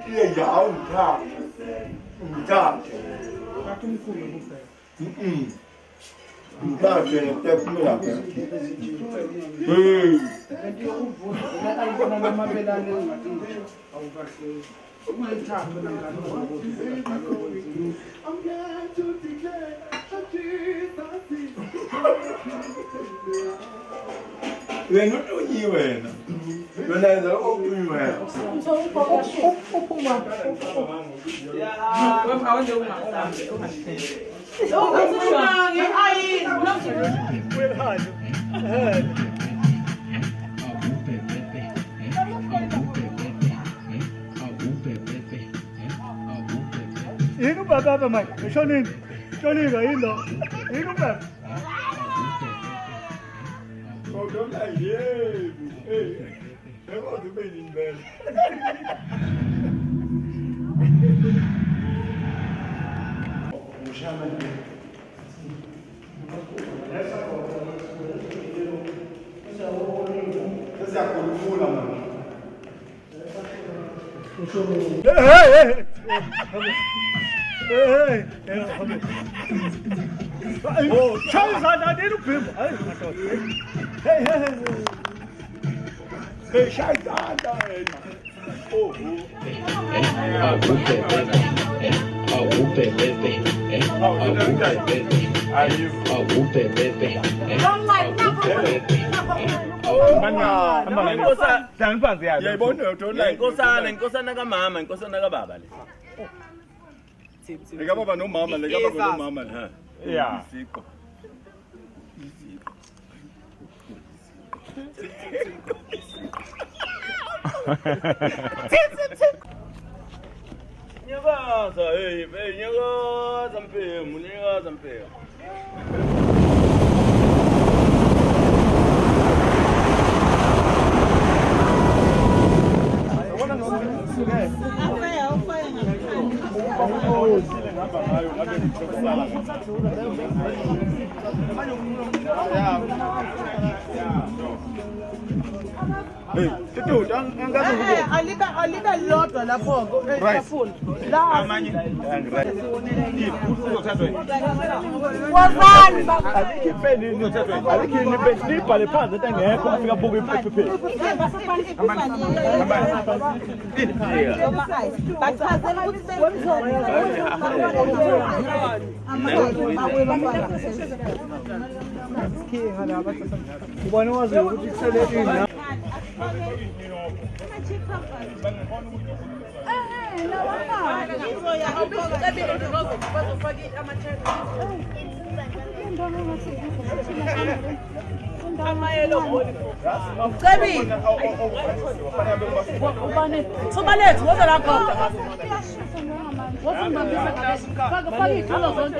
Iye nje awungithathe. Ngithathe. Ngathi umkhulu kuphela. Ngithathe ngiphefumula lapha. Hey. Lento yokuvuna ayibona namabelane engathi nje awukahle. Ungayithathi wena ngane uzokuthi uqale ukwenza. I'm glad to declare that Jesus is Wena utunyiwe wena. Wena yenza lokho okutunyiwe wena. Yini ubaba manje? Eshonini. Tolika yini lo? Yini ubaba? Kodwa yebo. Hey. Yebo ube yini vele. Sesiyakhuluma manje. Hey hey. Hey hey. Oh, shaya izandla nini ubhimba. Hayi madoda. Hey hey hey. Hey, shaya izandla wena. Oh, Uyayibona uthola Inkosana, inkosana kamama, inkosana kababa le. Lekababa nomama, lekababa nomama le. Yeah. Isiqo. Nyakaza, hey, hey, nyakaza mphemu, nyakaza mphemu. Hey, Tutu, angazi ukubo. Alibe alibe lodwa lapho etafula. La Amanye. wozani ba Alikho ipeni, alikho ipeni, libhale phansi into engekho afika abuke iphepheni. Bachazela ukuthi Ubani waziyo ukuthi kusele ini? Cebile. Thuba lethu woza la khona. Woza ngibambisa. Faka faka iy'tulo zonke.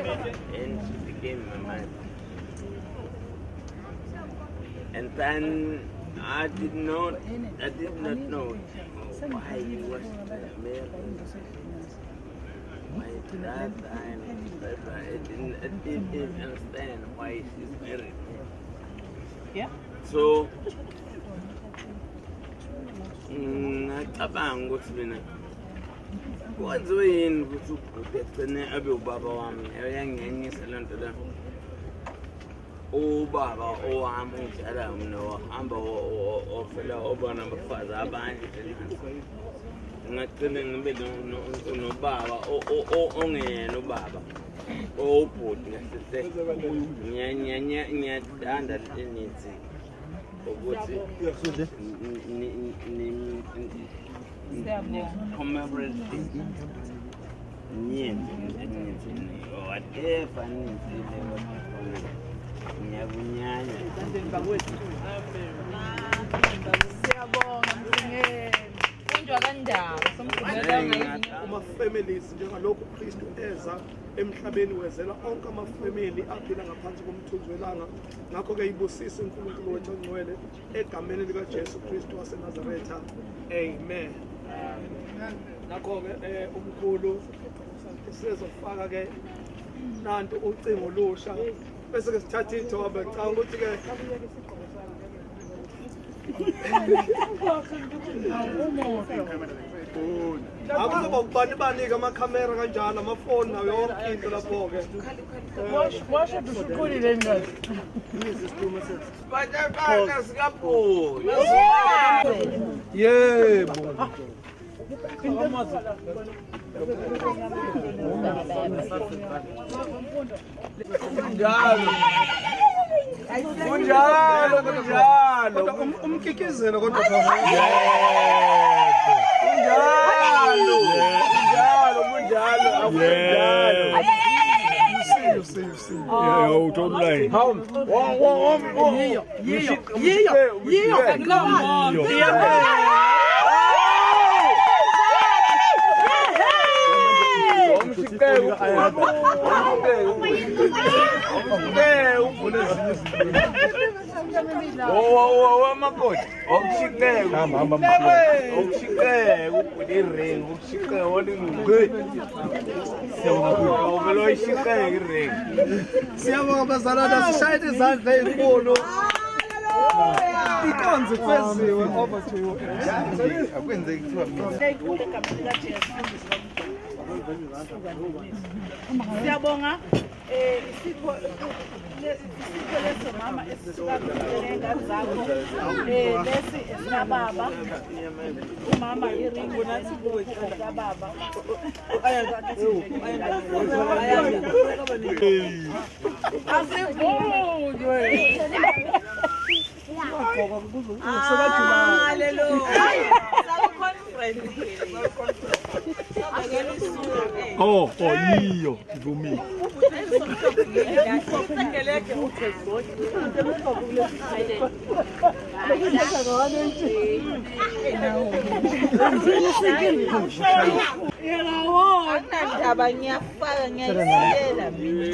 And she became my mother. And then I did not know why he was married. My brother and brother, I didn't even understand why she's married. Yeah. So ngacabanga ukuthi mina kwenziwe yini ukuthi ubhuti agcine abe ubaba wami. Uyanginyanyisa le nto le. Ubaba owami ungizalayo mina wahamba wafela oba nabafazi abanye, ngagcine ngibe nobaba ongeyena ubaba, owubhuti kahle. Ngiyathanda enithi ukuthi ni-commemorate, niyenze niyenze whatever niyenzile, ngiyakunyanya. Siyabonga Msingeni. Kunjwa kanjani? Somgqibelo. Ama-families, njengalokhu uKristu eza emhlabeni wezela onke amafamily aphila ngaphansi komthunzi welanga. Ngakho-ke ibusise uNkulunkulu wethu ongcwele egameni likaJesu Kristu waseNazaretha, amen. Ngakho-ke umkhulu usezofaka-ke nantu ucingo olusha, bese-ke sithatha iy'thombe. Ngicabanga ukuthi-ke Akuzoba ubani bani-ke amakhamera kanjalo, amafoni nayo yonke into lapho-ke. Washo usuqulile ngazi. Siphathaphatha sikabhuti. Yebo. Kunjalo. Kunjalo, kunjalo. Kodwa umkikizelo kodwa Kunjalo. Kunjalo, kunjalo, akunjalo. Yeah, uthola. Hawu, wo wo wo. Yiyo, yiyo, yiyo. Yiyo. Makoti, Siyabonga bazalwane, asishayele izandla ey'nkulu. Inkonzo ifeziwe. Over to you. Akwenzeki kuthiwa mina. Siyabonga isipho isipho leso mama esisuka ngengane zakho lesi esikababa umama iringi kababa asivunywe. Oh, oh, yiyo ivumile. Anginandaba ngiyafaka ngiyayisikela mina.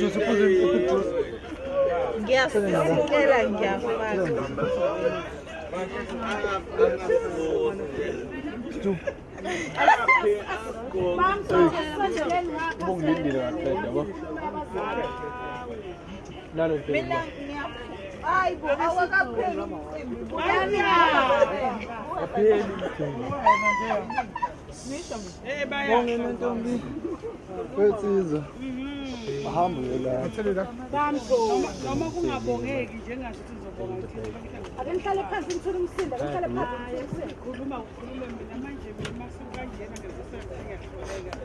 Ngiyasikela ngiyafaka. Mina hayi bo awakapheli umcimbi. Wetsizwa. Bahamba la. Noma kungabongeki njengathi sizobonga Ake nihlale phansi ngithule umsindo, ake nihlale phansi. Khuluma ukhulume mina manje mina masukanjena ngiyahluleka.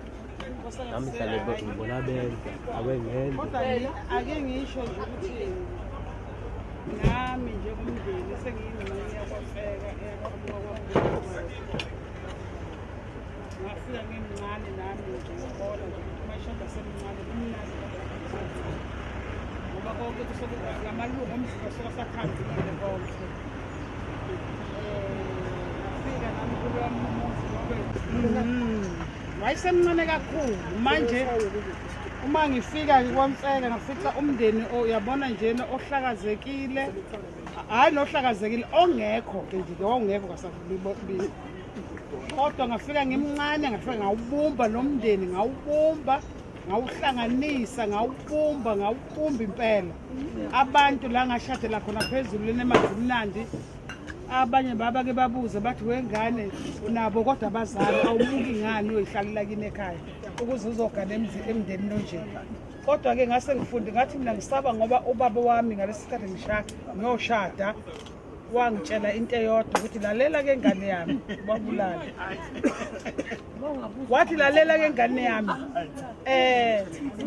Nami hlale ngibona benza abengenza. Kodwa ake ngisho nje ukuthi nami njengomndeni sengiyingxenye yakwaMfeka eyaqhamuka kwaMfeka. Ngafika ngimncane nami nje ngibona nje ukuthi uma ishada semncane kumnandi ngoba konke kusuke ngamalungu omzimba suke asakhambile konke. Ngafika nami kulowami umuzi ngoba wayesemncane kakhulu manje uma ngifika kwaMfeka ngafica umndeni uyabona njena ohlakazekile, hhayi nohlakazekile ongekho nje wawungekho kwasabili. Kodwa ngafika ngimncane ngafika ngawubumba lo mndeni, ngawubumba ngawuhlanganisa, ngawubumba ngawubumba impela. Abantu la ngashadela khona phezulu lena eMazimnandi, abanye babake babuze bathi wengane unabo kodwa abazali awumuki ngani uyoyihlalela kini ekhaya ukuze uzogana emndenini onje. Kodwa-ke ngase ngifunde ngathi mina ngisaba ngoba ubaba wami ngalesi sikhathi ngiyoshada wangitshela into eyodwa ukuthi lalela ke ngane yami, wabulala. Wathi lalela ke ngane yami,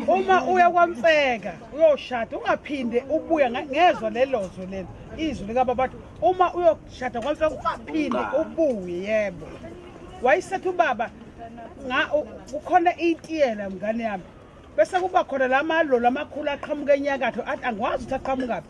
uma uya kwaMfeka uyoshada ungaphinde ubuya. Ngezwa lelo zwe lelo izwi likababa bathi uma uyoshada kwaMfeka ungaphinde ubuye. Yebo, wayesethi ubaba kukhona itiyela mngane yami, bese kuba khona lamaloli amakhulu aqhamuka enyakatho athi angikwazi ukuthi aqhamukaphi.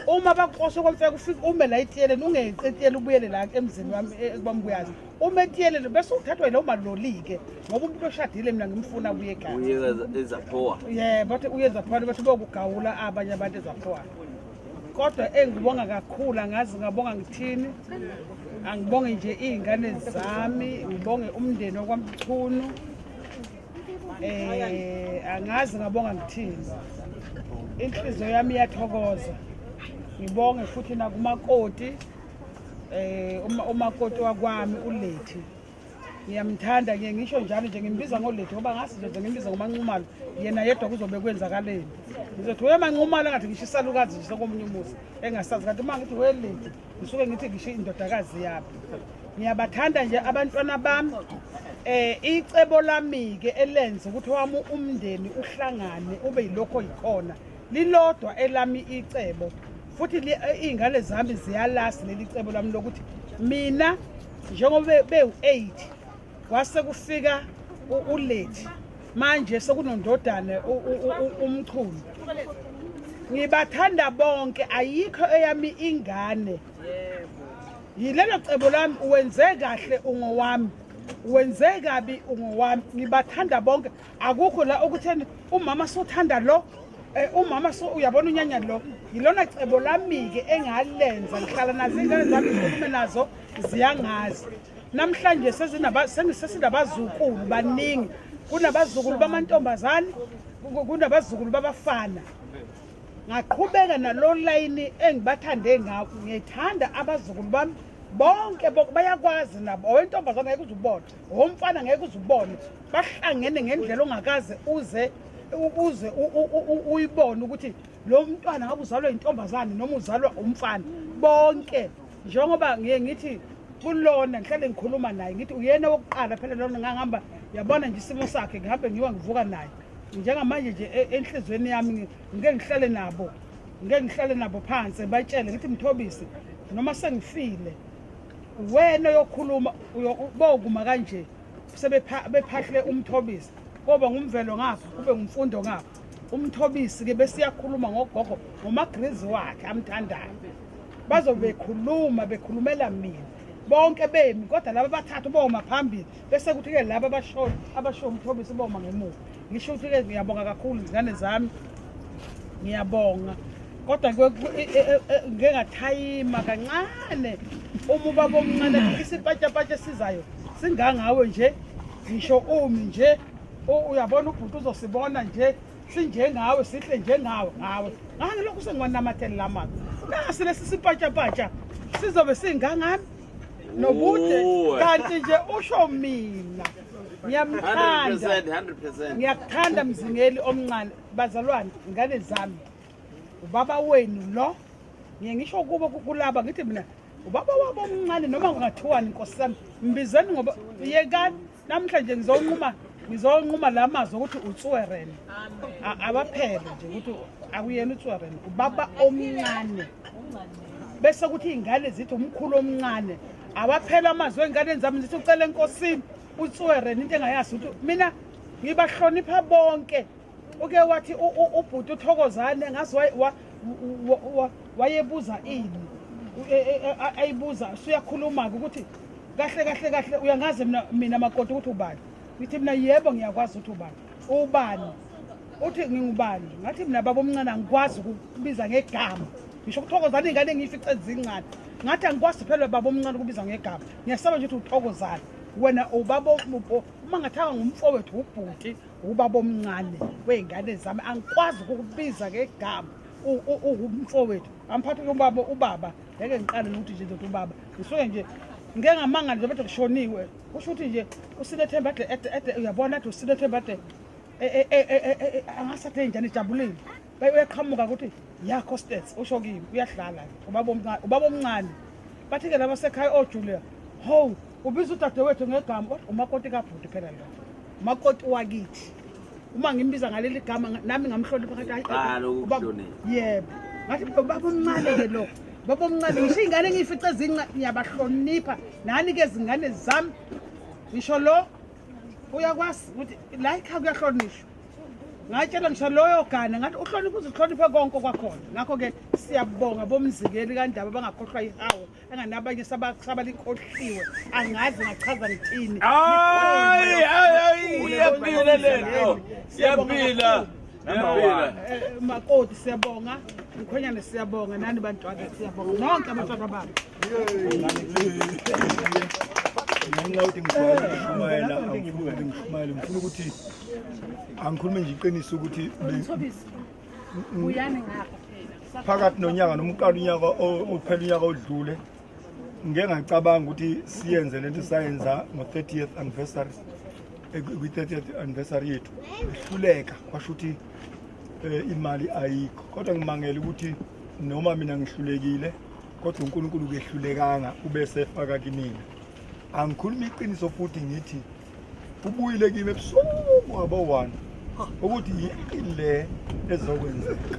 Uma bakuxosha kwaMfeka ufike ume la etiyeleni, ungeqi etiyele ubuyele la emzini wami kwambuyazi. Uma etiyeleni bese uthathwa yilowo maloli-ke ngoba umuntu oshadile mina ngimfuna abuye ekhaya. Uye eZaphowa. Yebo, bathi uye eZaphowa, bathi bokugawula abanye abantu eZaphowa. Kodwa engibonga kakhulu angazi ngabonga ngithini, angibonge nje iy'ngane zami, ngibonge umndeni wakwaMchunu. Angazi ngabonga ngithini, inhliziyo yami iyathokoza. Ngibonge futhi nakumakoti, umakoti wakwami uLethi. Ngiyamthanda, ngiye ngisho njalo nje ngimbiza ngolethu ngoba ngasi nje ngimbiza ngoManxumalo, yena yedwa kuzobe kwenzakaleni. Ngizothi we Manxumalo engathi ngisho isalukazi nje sokomunye umuzi engasazi, kanti uma ngithi welethu ngisuke ngithi ngisho indodakazi yami. Ngiyabathanda nje abantwana bami. Icebo lami-ke elenza ukuthi wami umndeni uhlangane ube yilokho yikhona lilodwa elami icebo, futhi iy'ngane zami ziyalasi leli cebo lami lokuthi mina njengoba bewu-8 kwase kufika uLethi, manje sekunondodana uMchunu. Ngibathanda bonke, ayikho eyami ingane. Yilelo cebo lami, uwenze kahle ungowami, wenze kabi ungowami. Ngibathanda bonke, akukho la okutheni umama sothanda lo, umama so uyabona unyanya lo. Yilona cebo lami-ke engalenza, ngihlala nazo iy'ngane zami, ngikhulume nazo, ziyangazi. Namhlanje sesinabazukulu baningi, kunabazukulu bamantombazane, kunabazukulu babafana. Ngaqhubeka nalo layini engibathande ngawo, ngithanda abazukulu bami bonke, bayakwazi nabo. Owentombazane ngeke uze ubone, owomfana ngeke uze ubone, bahlangene ngendlela ongakaze uze uyibone ukuthi lo mntwana ngabe uzalwa intombazane noma uzalwa umfana. Bonke njengoba ngiye ngithi kulona ngihlale ngikhuluma naye ngithi uyena wokuqala phela lona, ngangihamba yabona nje isimo sakhe, ngihambe ngiwa ngivuka naye. Njengamanje nje enhlizweni yami ngike ngihlale nabo, ngike ngihlale nabo phansi batshele ngithi Mthobisi, noma sengifile wena oyokhuluma bokuma kanje sebephahle uMthobisi, koba ngumvelo ngapha kube ngumfundo ngapha. UMthobisi ke besiyakhuluma ngogogo ngomagrizi wakhe amthandayo, bazobe bekhuluma bekhulumela mina bonke bemi, kodwa laba abathathu boma phambili, bese kuthi ke laba abasho uMthobisi boma ngemuva. Ngisho ukuthi ke ngiyabonga kakhulu izingane zami, ngiyabonga, kodwa ngike ngathayima kancane uma ubaba omncane isipatshapatsha esizayo singangawe nje, ngisho umi nje uyabona ubhuti uzosibona nje sinjengawe, sihle njengawe ngawe. Ngangilokhu sengiwanamathele la mazwi, nasi lesi sipatshapatsha sizobe singangami nobude, kanti nje usho mina. Ngiyamthanda, ngiyakuthanda Mzingeli omncane. Bazalwane, ingane zami, ubaba wenu lo. Ngiye ngisho kubo kulaba ngithi mina ubaba wabo omncane, noma kungathiwani nkosi yami mbizeni ngoba yekani. Namhlanje ngizonquma la mazwi ukuthi uTsweren abaphele nje ukuthi akuyena uTsweren, ubaba omncane. Bese kuthi iy'ngane zithi umkhulu omncane, awaphela amazwi ey'nganeni zami zithi ucela enkosini uTsweren, into engayazi ukuthi mina ngibahlonipha bonke. Uke wathi ubhuti uThokozane ngazi wayebuza ini, ayibuza usuyakhuluma-ke ukuthi kahle kahle kahle uyangazi mina makoti ukuthi ubani. Ngithi mina yebo ngiyakwazi ukuthi ubani. Ubani? Uthi ngingubani? Ngathi mina baba omncane angikwazi ukubiza ngegama. Ngisho ukuthokozana ingane engiyifice ezincane. Ngathi angikwazi phela baba omncane ukubiza ngegama. Ngiyasaba nje ukuthi uthokozana. Wena ubaba uma ngathanga ngumfowethu ubhuti ubaba omncane wey'ngane zami angikwazi ukukubiza ngegama uwumfowethu. Amphathi ubaba ubaba ngeke ngiqale nokuthi nje ndoda ubaba. Ngisuke nje ngike ngamangala nje bethi kushoniwe. Kusho ukuthi nje uSinethemba ade uyabona ade uSinethemba ade angasathe njani ejabulile. Uyaqhamuka ukuthi yakho stats usho kimi uyadlala ubaba omncane ubaba omncane. Bathi ke laba sekhaya oJulia, ho ubiza udadewethu ngegama kodwa umakoti kabhuti phela lo. Umakoti wakithi. Uma ngimbiza ngaleli gama nami ngamhlonipha ngathi hayi ukuhlonipha. Yebo. Ngathi baba omncane ke lo. Baba omncane ngisho ingane engiyifice ezinca ngiyabahlonipha nani ke izingane zami. Ngisho lo uyakwazi ukuthi la ekhaya kuyahlonishwa. Ngatshela ngisho loyo gana ngathi uhlonipha uzihloniphe konke kwakhona. Ngakho ke siyabonga bomzingeli kaNdaba bangakhohlwa ihawu enganabanye sabalikhohliwe angazi ngachaza ngithini. Hayi hayi iyaphila lento. Iyaphila. Iyaphila. Makoti siyabonga, mkhwenyane siyabonga, nani bantwana siyabonga, nonke abantwana bami. Ngenxa yokuthi ngijwayele ukushumayela, angifuni ukuthi ngishumayele, ngifuna ukuthi angikhulume nje iqiniso ukuthi Buyani ngapha phela. Phakathi nonyaka noma uqala unyaka uphela unyaka odlule Ngike ngacabanga ukuthi siyenze lento sayenza ngo-30th anniversary, kwi-30th anniversary yethu ihluleka, kwasho ukuthi imali ayikho. Kodwa ngimangele ukuthi noma mina ngihlulekile, kodwa uNkulunkulu kehlulekanga, ubese efaka kimina. Angikhuluma iqiniso futhi ngithi ubuyile kimi ebusuku ngabo-1 ukuthi yini le ezokwenzeka.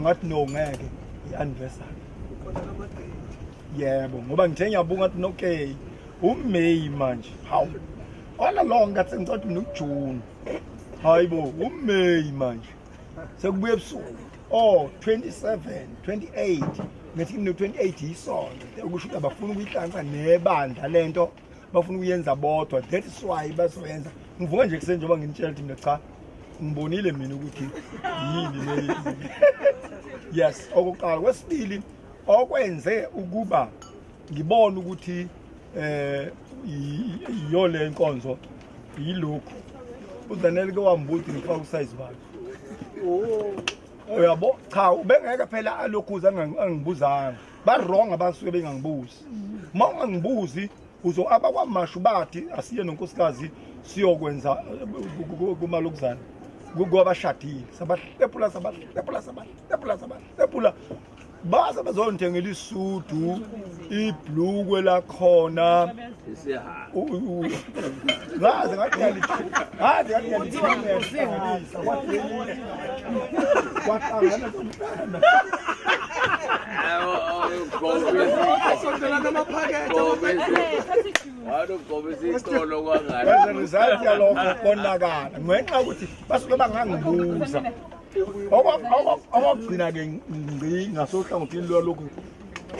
Ngathi no, ngeke i-anniversary. Yebo, ngoba ngithe ngiyabuka ngathi no, okay, uMay manje. Hawu, all along ngathi ngicela mina uJune. Hayi bo, uMay manje sekubuye ebusuku, oh 27 28, ngithi no 28 isonto, okusho ukuthi abafuna ukuyihlanganisa nebandla lento, bafuna ukuyenza bodwa, that is why bazoyenza. Ngivuka nje kuseni njengoba nginitshela ukuthi mina cha, ngibonile mina ukuthi yini le. Yes, okokuqala. Kwesibili, okwenze ukuba ngibone ukuthi iyo le nkonzo yilokhu, uZanele ke wambuthi ngifaka usize bani, uyabo? Cha, ubengeke phela alokhuza angibuzanga. Ba wrong abasuke bengangibuzi. Uma ungangibuzi uzo abakwamashu bathi asiye nonkosikazi siyokwenza kumalokuzana kwabashadile, sabahlephula sabahlephula sabahlephula sabahlephula, baze bazongithengela isudu, ibhlukwe lakhona. Ngaze ngathi ngaze ngathi ngiyalihlanganisa, kwahlangana nomntana. Ugobisa kwangani. As a result yalokho konakala ngenxa yokuthi basuke bangangibuza. Okokugcina-ke ngci ngasohlangothini lwalokhu,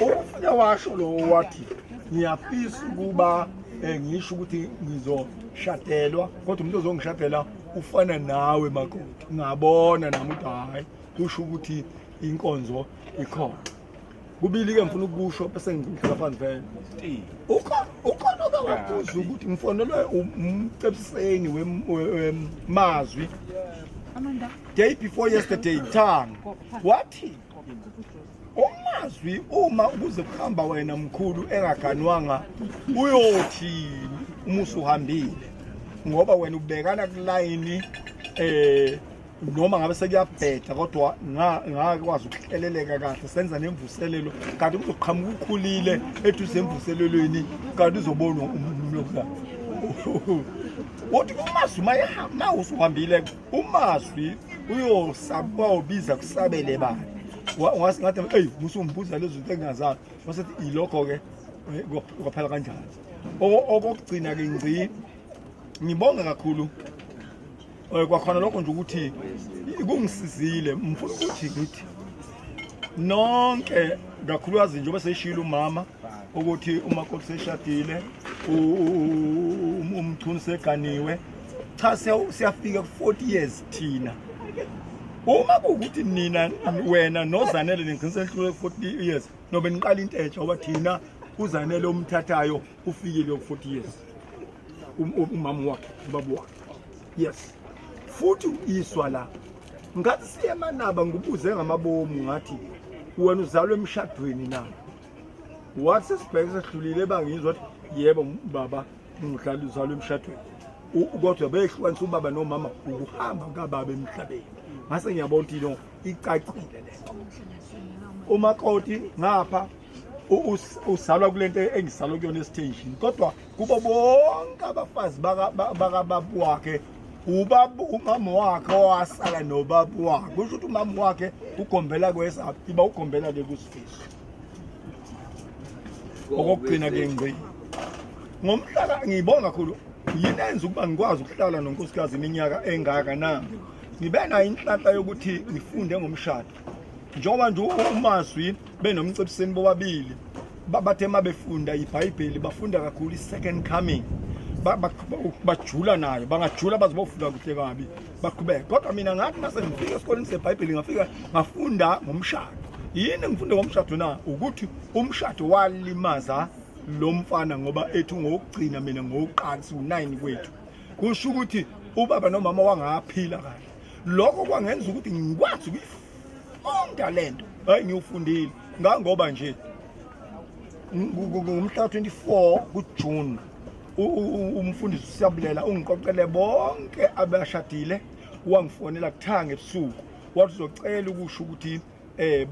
ukufika washo lo wathi ngiyafisa ukuba ngisho ukuthi ngizoshadelwa, kodwa umuntu ozongishadela ufana nawe makoti. Ngabona nami ukuthi hhayi, kusho ukuthi inkonzo ikhona. Kubili-ke ngifuna ukukusho bese ngihlala phansi vele. Ukhona oke wabuza ukuthi ngifonelwe umcebiseni wemazwi day before yesterday, thanga wathi umazwi uma ukuze kuhamba wena mkhulu engaganwanga uyothini uma usuhambile, ngoba wena ubekana kulayini noma ngabe sekuyabheda, kodwa ngakwazi ukuhleleleka kahle senza nemvuselelo, kanti kuzoqhamuka ukhulile ethi usemvuselelweni, kanti uzobonwa umlokuzana. Uthi umazwi ma usuhambile umazwi uyobiza kusabele bani. Ngathi eyi, musumbuza lezo zinto engingazazi, wasethi ilokho-ke kwaphela kanjalo. Okokugcina-ke ngci, ngibonga kakhulu kwakhona lokho nje ukuthi kungisizile. Ngifuna ukuthi ngithi nonke, kakhulukazi njengoba seshilo umama ukuthi umakoti seshadile, umchunu seganiwe, cha, siyafika ku-40 years thina. Uma kuwukuthi nina, wena noZanele, nigcina senihlule ku-40 years, nobe niqala into entsha, ngoba thina uZanele omthathayo ufikile ku-40 years, umama wakhe, ubaba wakhe. Yes, futhi iswa la ngathi siye emanaba, ngikubuze ngamabomu ngathi wena uzalwe emshadweni na? Wathi sesibheke sehlulile, bangizwa wathi yebo baba, ngihlala uzalwe emshadweni, kodwa behlukanisa ubaba nomama ukuhamba kababa emhlabeni. Ngase ngiyabona ukuthi no, icacile lento. Umakoti ngapha uzalwa kulento engizalwa kuyona esithenjini, kodwa kubo bonke abafazi bakababa wakhe, ubaba umama wakhe owasala nobaba wakhe, kusho ukuthi umama wakhe ugombela kwesaphi, iba ugombela ke kusifiso. Okokugcina ke ngci, ngomhlaka ngiyibonga kakhulu, yini enza ukuba ngikwazi ukuhlala nonkosikazi iminyaka engaka na? Ngibe nayo inhlanhla yokuthi ngifunde ngomshado, njengoba nje umazwi benomcebiseni bobabili bathe uma befunda iBhayibheli bafunda kakhulu i-second coming, bajula nayo, bangajula baze bofunda kuhle kabi baqhubeke. Kodwa mina ngathi mase ngifika esikoleni seBhayibheli ngafika ngafunda ngomshado. Yini ngifunde ngomshado na? Ukuthi umshado walimaza lo mfana, ngoba ethi ngokugcina, mina ngokuqala, siwu-9 kwethu, kusho ukuthi ubaba nomama wangaphila kahle. Lokho kwangenza ukuthi ngikwazi ukuyifunda lento. Hayi, ngiwufundile ngangoba nje Ngomhla 24 kuJune umfundisi uSiyabulela ungiqoqele bonke abashadile, wangifonela kuthanga ebusuku, wathi uzocela ukusho ukuthi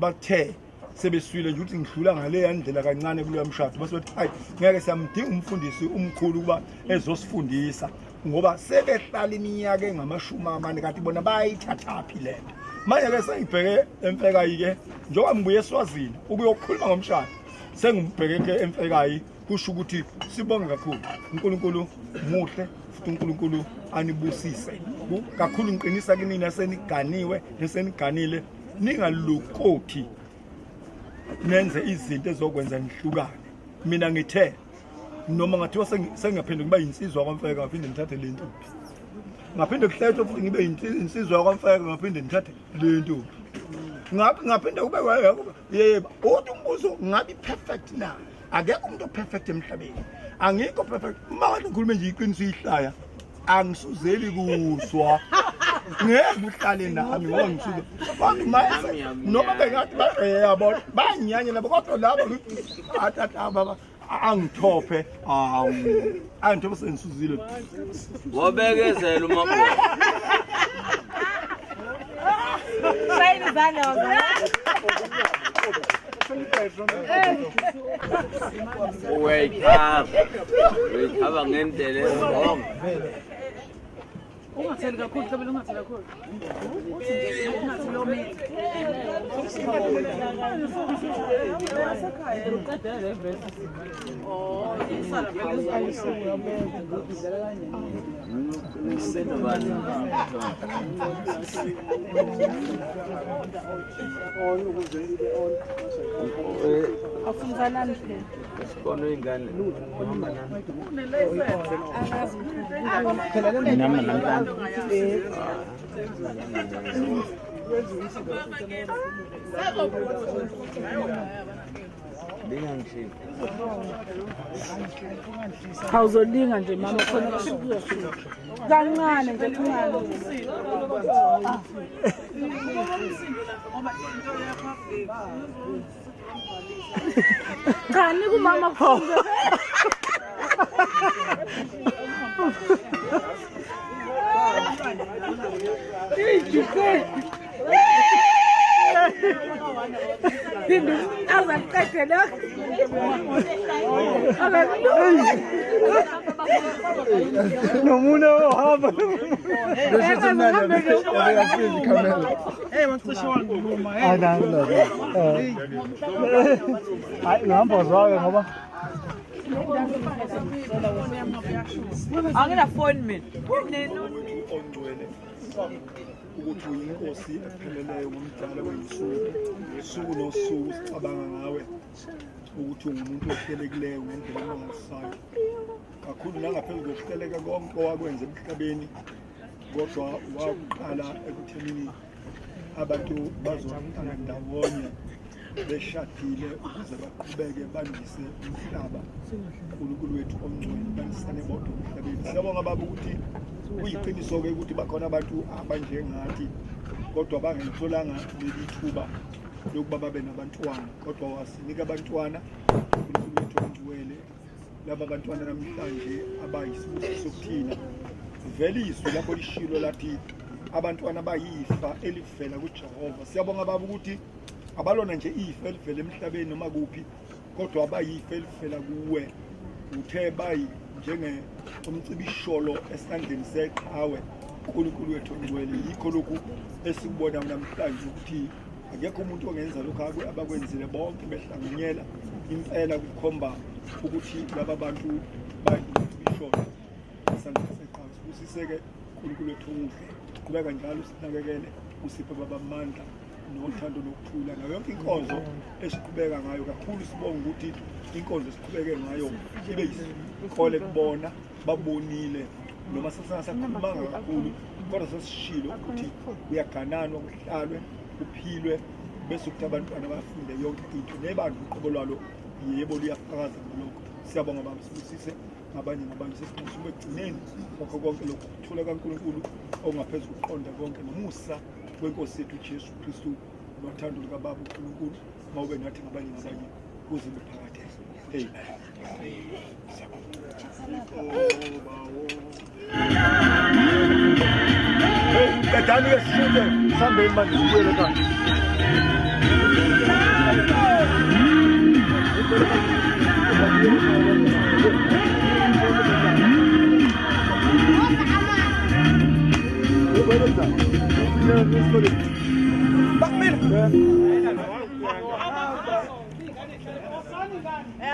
bathe sebeswile nje ukuthi ngidlula ngaleya ndlela kancane kuloya mshado, base bethi hayi ngeke siyamdinga umfundisi umkhulu ukuba ezosifundisa ngoba sebehlala iminyaka engama-40 kanti bona bayithathaphi lento. Manje-ke sengibheke eMfekayi-ke njengoba ngibuye eSwazini ukuyokhuluma ngomshado, sengibheke eMfekayi, kusho ukuthi sibonge kakhulu uNkulunkulu muhle futhi uNkulunkulu anibusise kakhulu. Ngiqinisa kinina seniganiwe neseniganile, ningalokothi nenze izinto ezokwenza nihlukane. Mina ngithe noma ngathiwa sengiyaphinda ngiba yinsizwa kwaMfeka ngaphinde ngithathe le ntombi, ngaphinde kuhletshwe futhi ngibe insizwa kwaMfeka ngaphinde ngithathe le ntombi, ngaphinde kube yebo. Uthi umbuzo ngabe perfect na? Akekho umuntu operfect emhlabeni, angikho perfect. Uma ngathi ngikhulume nje iqiniso ihlaya, angisuzeli kuzwa, ngeke uhlale nami ngoba ngisuke abantu manje noma bengathi yabona bayanginyanya labo, kodwa labo athatha baba angithophe, awu angithophe sengisuzile. Wabekezela uMabona. Shayini izandla bazalwane. Uyayikhava. Uyayikhava ngendlela e-wrong. Ungatheli kakhulu, Hlobile, ungatheli kakhulu. Uthi nje ungathi lomile. Senobani? Afunzanani phela. Isikolo ingane. Uhamba nami. Nami namhlanje. Lingangishiyi. Awuzolinga nje mama, khona kuyofika. Kancane nje, kancane. Cha, nika umama kufunze. Phinde azakuqede lokho. Nomunye ohamba Hey, wacishe wangiluma. Hayi ngihamba zwayo ngoba Anginafoni mina. Ongcwele ukuthi uyinkosi epheleleyo ngomdala weyinsuku, suku nosuku sicabanga ngawe ukuthi ungumuntu ohlelekileyo ngendlela emangalisayo kakhulu, nangaphezu kokuhleleka konke owakwenza emhlabeni, kodwa wakuqala ekuthenini abantu bazohlala ndawonye beshadile ukuze baqhubeke bandise umhlaba. uNkulunkulu wethu ongcwele, bandisane bodwa emhlabeni. Siyabonga baba ukuthi kuyiqiniso-ke ukuthi bakhona abantu abanjengathi kodwa bangalitholanga leli thuba lokuba babe nabantwana, kodwa wasinika abantwana uNkulunkulu wethu ongcwele. Laba bantwana namhlanje abayisibusiso kuthina. Vele izwi lakho lishilo lathi abantwana bayifa elivela kuJehova. Siyabonga baba ukuthi abalona nje ifa elivela emhlabeni noma kuphi, kodwa abayifa elivela kuwe. Uthe bayi njenge umcibisholo esandleni seqhawe, uNkulunkulu wethu ongcwele. Yikho lokhu esikubona namhlanje ukuthi akekho umuntu ongenza lokhu abakwenzile bonke behlanganyela impela, kukhomba ukuthi laba bantu bayumcibisholo esandleni seqhawe. Sibusiseke uNkulunkulu wethu omuhle, qhubeka njalo usinakekele, usiphe baba amandla nothando nokuthula nayo yonke inkonzo esiqhubeka ngayo. Kakhulu sibonga ukuthi inkonzo esiqhubeke ngayo ibe yisikole kubona, babonile noma sasingasakhulumanga kakhulu, kodwa sesishilo ukuthi kuyagananwa, kuhlalwe, kuphilwe, bese ukuthi abantwana bafunde yonke into nebandla uqobo lwalo yebo liyafakaza ngalokho. Siyabonga baba, sibusise ngabanye ngabanye, sesinxusa ube ekugcineni kwakho konke lokhu ukuthula kaNkulunkulu okungaphezu kokuqonda konke, nomusa wenkosi yethu uJesu Kristu, nothando likaBaba uNkulunkulu mawube nathi ngabanye ngabanye kuze kube phakade. Hey, qedani ke sishuthe sihambeni manje sibuyele ekhaya.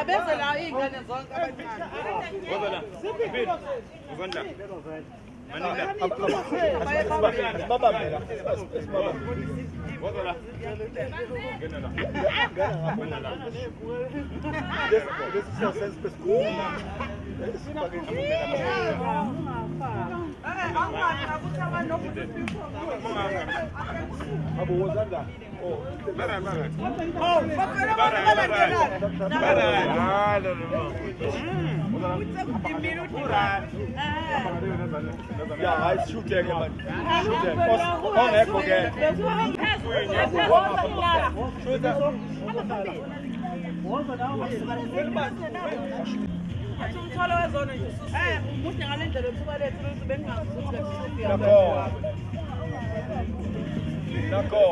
Beze la iy'ngane zonke abancane. Ya hayi sishuthe-ke manje. Sishuthe. Ongekho-ke. Umthwalo wezono nje ususiwe. Umuhle ngale ndlela yothuba lethu ukuthi bengingazi ukuthi Nakho. Nakho.